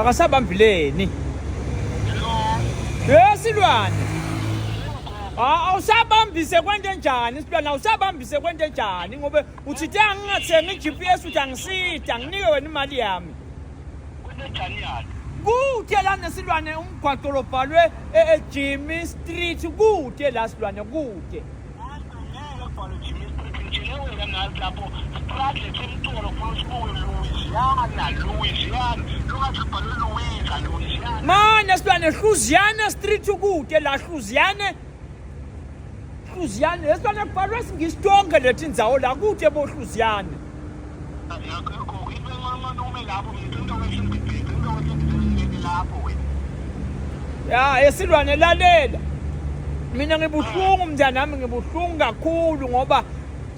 Akasabambileni. Yesilwane. Awusabambise kwento enjani silwane awusabambise kwento enjani ngoba uthi te angingathengi i-GPS uthi angisida nginike wena imali yami. Kude la nesilwane umgwaqo lobhalwe e-Jimmy Street kude la silwane kude. Mane silwane Hluziana Street kude la Hluziane Hluziane esilwane kubhalwe singisi tonke lethi indzawo la kude bo Hluziane. Ya esilwane lalela. Mina ngibuhlungu mntanami ngibuhlungu kakhulu ngoba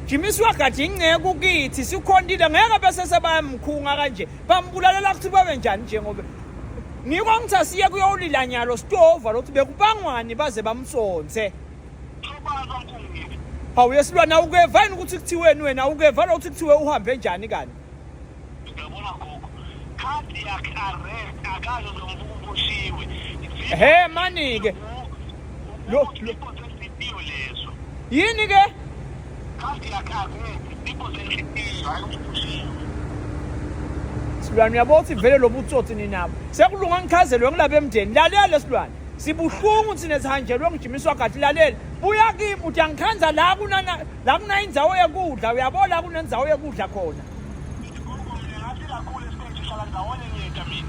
Jimmy wagada inceku kithi sikhontile ngeke bese sebayamkhunga kanje bambulalela ukuthi babe njani nje ngoba ngiko ngithi asiye kuyolila nyalo stova lokuthi bekubangwani baze bamsonse Hawu yesilwane awukeva yini ukuthi kuthiweni wena awukeva lo ukuthi kuthiwe uhambe njani kani? Uyabona gogo. Cardiac arrest akaze zombuka uboshiwe. He mani ke. Lo lo leso. Yini ke? Cardiac arrest isifo senhliziyo hayi ukuthi uboshiwe. Silwane uyabona ukuthi vele lobutsotsi ninabo. Sekulunga ngichazelwe ngilaba emndeni. Lalela silwane. Sibuhlungu thina sihanjelwe ngijimiswa kathi lalela. Buya kimi uthi angikhanza la kunana la kunayindzawo yekudla uyabona la kunendzawo yekudla khona. Gogo mina ngathi kakhulu esiteji hlala ndawonye ngiyeda mina.